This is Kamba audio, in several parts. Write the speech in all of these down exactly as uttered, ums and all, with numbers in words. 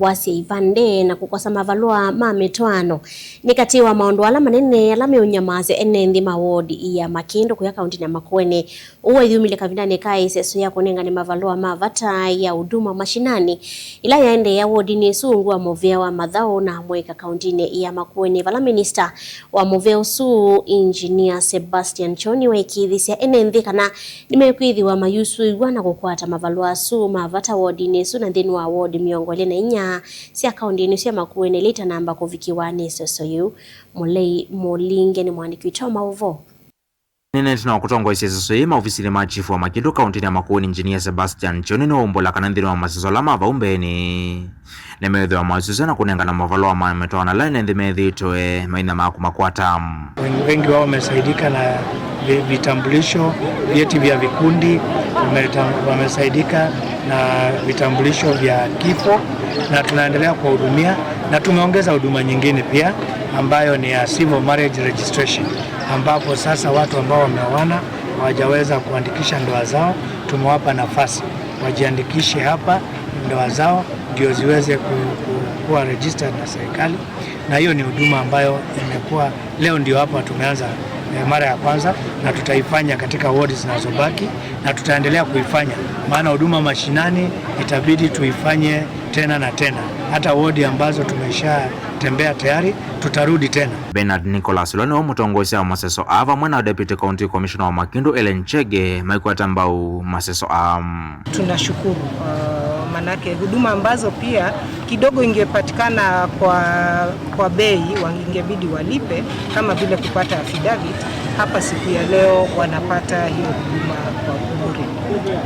Wasya ivandĩ na kũkosa mavalũa ma mĩtwaano nĩ katĩ wa maũndũ ala manene ala meũnyamasya ene nthĩ ma wodi ya Makĩndũ kũya kaũntĩnĩ ya Makueni. Ũu waiumĩlye kavindanĩ ka ĩseso ya kũnengane mavalũa ma vata ya Huduma Mashinani ĩla yaendeea wodinĩ ĩsu ungu wa mũvĩa wa Mathaũ na Amũika kaũntĩnĩ ya Makueni, vala minista wa mũvĩa ũsu, Engineer Sebastian Choni, waĩkĩĩthĩsya ene nthĩ kana nĩmekwĩthĩwa mayusũĩw'a na kũkwata mavalũa asu ma vata wodinĩ ĩsu na nthĩnĩ wa wodi mĩongo ĩlĩ na inya sya kaũntĩnĩ sya Makueni ĩla itanamba kũvikĩwa nĩ ĩseso yĩu. Mũlei Mũlinge nĩ mũandĩki witũ wa maũvoo. Nĩnĩtĩ na kũtongoesya ĩseso yĩĩ maovisinĩ ma chifu wa Makĩndũ kaũntĩnĩ ya Makueni, Engineer Sebastian Choni, nĩwaumbũla kana nthĩnĩ wa maseso ala ma vau mbeenĩ, nĩmeĩthĩwa mayusũsya na kũnengana mavalũa ma mĩtwaano ala ene nthĩ methĩĩtwe mainya ma kũmakwata. Wengi, wengi wao wamesaidika na vi-, vitambulisho, vyeti vya vikundi, wameta-, wamesaidika na vitambulisho vya kifo, na tunaendelea kuwahudumia, na tumeongeza huduma nyingine pia ambayo ni ya civil marriage registration, ambapo sasa watu ambao wameoana hawajaweza kuandikisha ndoa zao, tumewapa nafasi wajiandikishe hapa ndoa zao ndio ziweze ku-, ku-, kuwa registered na serikali, na hiyo ni huduma ambayo imekuwa, leo ndio hapa tumeanza, eh, mara ya kwanza, na tutaifanya katika ward zinazobaki, na tutaendelea kuifanya, maana huduma mashinani itabidi tuifanye tena na tena. Hata ward ambazo tumeshatembea tayari, tutarudi tena. Bernard Nicholas ũla nĩwe mũtongoesya wa maseso aa vamwe na Deputy County Commissioner wa Makĩndũ Ellen Chege maikwata mbau maseso aa. Tunashukuru, uh, manake huduma ambazo pia kidogo ingepatikana kwa, kwa bei, wa-, ingebidi walipe, kama vile kupata affidavit, hapa siku ya leo wanapata hiyo huduma kwa bure.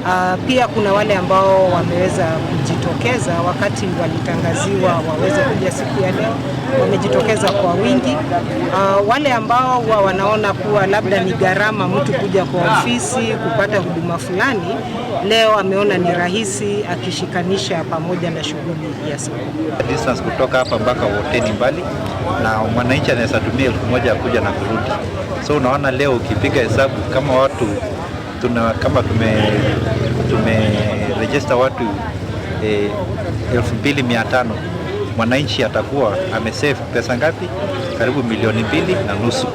Ah, pia kuna wale ambao wameweza kujitokeza wakati walitangaziwa waweze kuja siku ya leo, wamejitokeza kwa wingi. Ah, wale ambao huwa wanaona kuwa labda ni gharama mtu kuja kwa ofisi kupata huduma fulani, leo ameona ni rahisi akishikanisha pamoja na shughuli ya soko. Distance kutoka hapa mpaka woteni mbali, na mwananchi anaweza tumia elfu moja ya kuja na kurudi. So unaona, leo ukipiga hesabu, kama watu tuna, kama tume, tume register watu, eh, elfu mbili mia tano, mwananchi atakuwa amesave pesa ngapi? Karibu milioni mbili na nusu.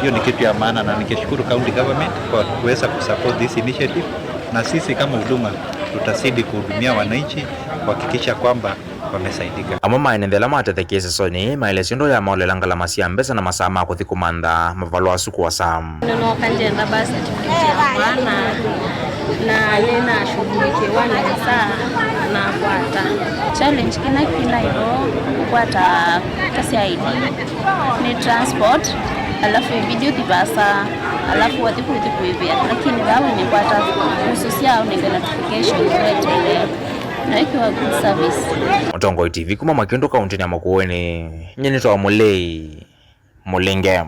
Hiyo ni kitu ya maana, na nikishukuru county government kwa kuweza kusupport this initiative, na sisi kama huduma tutazidi kuhudumia wananchi kuhakikisha kwamba wamesaidika. Amwe ma ene nthĩ ala matethekie ĩsesonĩ maelesya ũndũ ya maolela ngalama sya mbesa na masaa ma kũthi kũmantha mavalũa asu kwosa. Nĩnooka ngyenda birth certificate yakwa na, na nĩnashughulikiwa nesa na kwata. Challenge kĩla kĩnaĩ vo kũkwata ta sya I D nĩ transport, alafu ibidi ũthi vaasa, alafu wathi kũthi kũĩvĩa, lakini vaa wĩnĩkwata kuhusu sya ũnenge notification weteele. Na ĩkĩwa good service. Mũtongoi T V kuma Makĩndũ kaũntĩnĩ ya Makueni, nyie nĩtawa Mũlei Mũlinge.